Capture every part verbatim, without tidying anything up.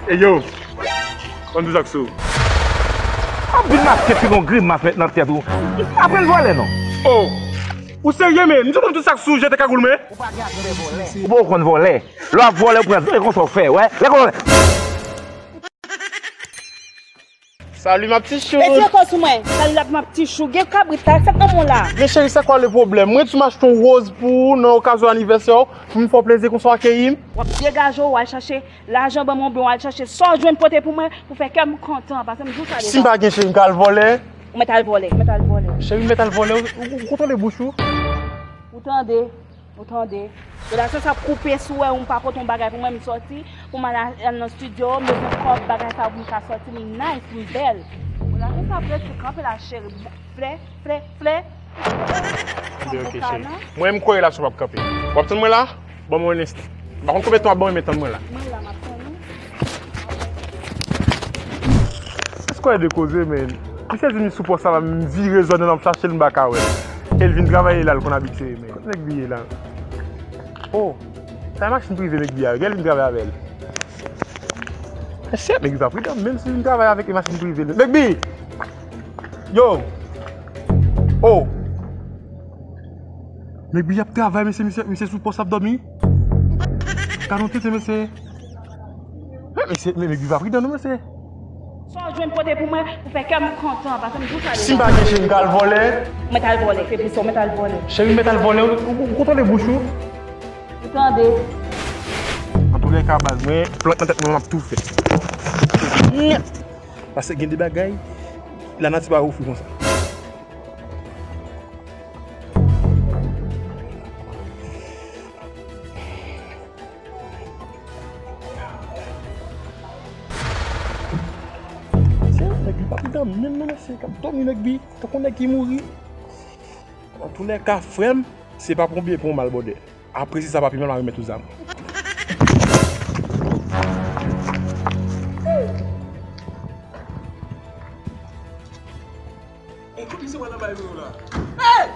E yo, ban m di w sa k sou. Ap vin maske fi gon grimas met nan tèt ou. Aprann vòlè non. Oh, ou serye men? M di w ban m di w sa k sou, jete kagoul men. Ou poko konn vòlè. Lè w ap vòlè, ou pran zye konsa w fè, wè. Lè konsa w fè. Salut ma petite chou. Retire kò sou mwen. Salut la ma petite chou. Gen kabrit la, sa k nan men w la? Men cheri, c'est quoi le problème? Mwen di m achte yon woz pou ou nan okazyon anivèsè w, pou m fè w plezi konsa w akeyi m. W ap degaje w, w al chache lajan, ban m yon bon, w al chache sa w jwenn pote pou mwen, pou fè kè m kontan, paske m di w sa deja. Si m pa gen cheri, m ka al vòlè. Ou mèt al vòlè, ou mèt al vòlè. Cheri, m mèt al vòlè, ou, ou, ou kontwole bouch ou. Ou tande? Ou tande? Relasyon sa ap koupe si w wè ou m pa pote yon bagay pou mwen, m sòti pou m al, al nan estidyo, m bezwen kòb, bagay sa pou m ka sòti, m nice, m bèl. Relasyon sa ap rete kanpe la cheri. Flè, flè, flè. Anben, ok, cheri. Mwen, m kwè relasyon p ap kanpe. W ap tann mwen la? Ban mwen yon enstan. M pa konn konbyen tan w ap ban mwen, men tann mwen la. Mwen la, m ap tann ou. Èske w ede koze, men? Misye di m li sou pòs la, m vire zòn nan, m chache l, m pa ka wè l. E l vin travay la, l konn abitye, men. Kot nèg li ye la? Oh, sa e machin prive nèg li a, gen l vin travay avè l. Mesye, nèg li pa pridan, menm si l vin travay avèk e machin prive l. Nèg li! Yo! Oh! Nèg li ap travay, mesye, misye, misye sou pòs ap dòmi. Gad yon tenten, mesye. Men, mesye, men, nèg li pa pridan non, mesye. Sa w jwenn pote pou mwen, pou fè kè m kontan, paske m di w sa deja. Si m pa gen cheri, m ka al vòlè. Ou mèt al vòlè, se pou sa, ou mèt al vòlè. Cheri, m mèt al vòlè, ou, ou, ou kontwole bouch ou. Ou tande? Antoulèka, baz, mwen, plant nan tèt mwen, m ap tou fè. Paske gen de bagay, lanati pa ofri konsa. Tyen, nèg li pa pridan menm non, mesye, k ap dòmi nèg li, tankou nèg ki mouri. Antoulèka, frè m, se pa pou yon byen, pou yon mal, bòdè. Apre si sa pa pi mal, m a remèt ou zam. Ey, kote se wè nan bay mwen yo la? Ey!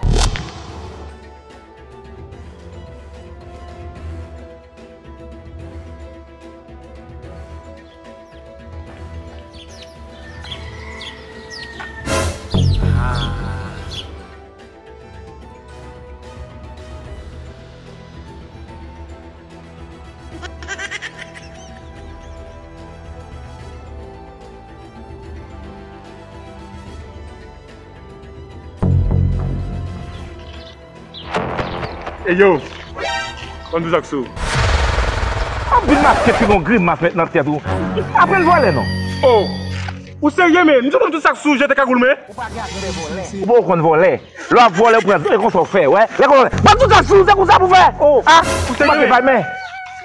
Ah. Ey yo, ban m di w sa k sou. Ap vin maske fi gon grimas met nan tèt ou. Aprann vòlè non. Oh, ou serye men? M di w ban m di w sa k sou, jete kagoul men. Ou poko konn vòlè. Lè w ap vòlè, ou pran zye konsa w fè, wè. Lè konsa w fè. Ban m di w sa k sou, se konsa pou fè. Oh, ah, ou serye?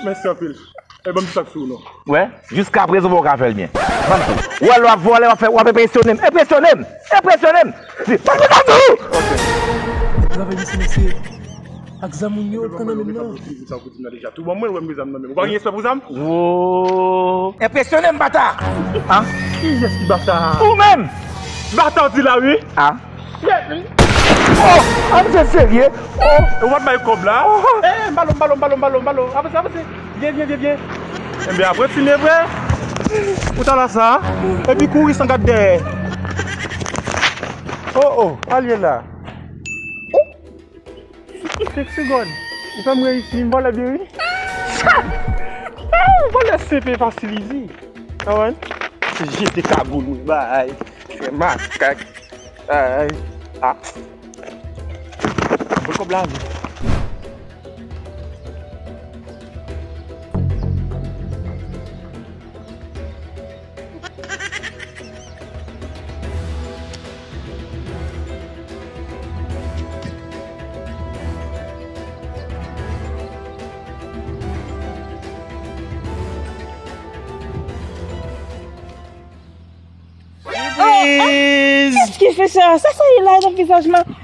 Mèsi anpil. E ban m di w sa k sou non. Wè, jiska prezan ou poko ka fè l byen. Ban m di w. Wè, lè w ap vòlè, w ap fè, w ap enpresyone m. Enpresyone m! Enpresyone m! Ban m di w sa k sou! Ok. Travay mesye, mesye. Ak zam moun yo, pran nan men m nan. Sa w di m nan deja. Tou ban mwen, wè m gen zam nan men m. Ou pa gen respè pou zam? Woo! Enpresyone m, bata! Ah? Kiyès ki bata? Ou menm! Bata w di la, wi! Ah? Shit! Oh! Ah, misye serye! Oh! Ou pa t bay kòb la? Oh! Eh, m ba l, m ba l, m ba l, m ba l, m ba l. Avanse, avanse! Vyen, vyen, vyen, vyen! Enben, apre ti men vre, ou ta la sa, epi kouri san gad dèyè. Oh, oh, al ye la. Kèk segond. Ou fè m reyisi, m vòlè byen wi. Sa! Ou vòlè senp e fasil, izi. Konprann? Se jete kagoul wi, bay. Fè makak. Ay. Ah. Bon kòb la wi. Oh, oh, kiyès ki fè sa? Sa, sa ye la nan vizaj mwen? Ah!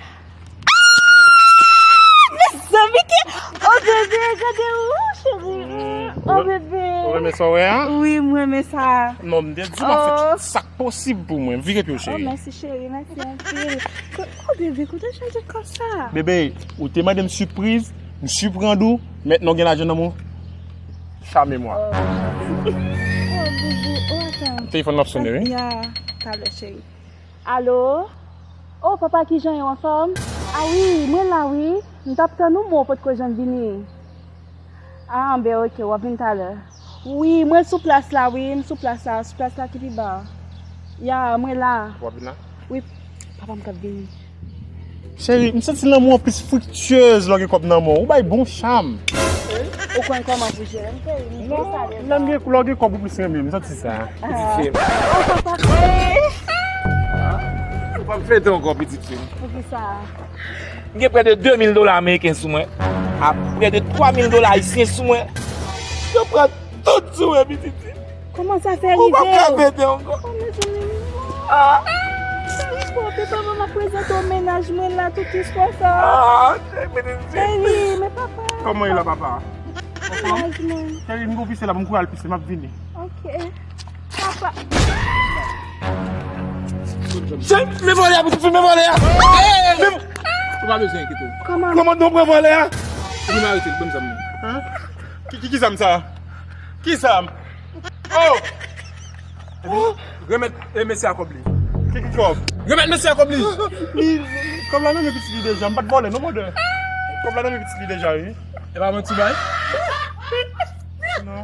Mezanmi, ki, oh, bebe, gade ou, cheri. Mm, oh, bebe. Ou renmen sa w wè a? Wi, mwen renmen sa. Non, m te di w m ap fè tout sa k posib pou mwen. Vire pye w, cheri. Oh, mèsi, cheri, mèsi anpil. Ko-, oh, bebe, kote w chanje kòb sa? Bebe, ou te mande m sipriz, m siprann ou, mentnan w gen lajan nan men w. Chame mwa. Oh. Telefòn nan ap sone, wi. Ya, talè, cheri. Alo? O, papa, kijan w ye, w anfòm? A wi, mwen la, wi. M t ap tann ou, men w potko janm vini. A, ben, oke, w ap vin talè. Wi, mwen sou plas la, wi, m sou plas la, sou plas la ki pi ba. Ya, mwen la. W ap vin la? Wi, papa m k ap vini. Cheri, m santi lanmou an plis friktyez lè w gen kòb nan men w. Ou bay bon cham. Ou konn kòman pou jere m, cheri. M konn sa deja. Lè m gen, lè w gen kòb, ou plis renmen m, m santi sa. Pitit fi m. O, papa. Ou p ap fete ankò, pitit fi m. Poukisa? M gen prè de de mil dola ameriken sou mwen. A prè de twa mil dola ayisyen sou mwen. Yo pran tout sou mwen, pitit fi. Kòman sa fè rive? Ou p ap ka fete ankò. O, mezanmi. Ah. Cheri, papa, papa, m ap prezante w mennaj mwen la, tout istwa sa. Ah, cheri, pitit fi. Cheri, men papa. Kòman e la, papa? Mennaj mwen. Cheri, m gon pise la, pou m kouri al pise, m ap vini. Oke. Papa. Cheri, men vòlè a, pitit fi, men vòlè a. Men... Ou pa bezwen enkyete w. Kòman? Kòman nou pran vòlè a? Ou vin arete l, ban m zam nan. Hen? Ki, ki, ki zam sa? Ki zam? Oh! Renmèt, eh, mesye a kòb li. Ki, ki kòb? Renmèt mesye a kòb li. Li, kòb la nan men pitit li deja. M pa t vòlè non, brother. Kòb la nan men pitit li deja, wi. E pa manti bay? Non.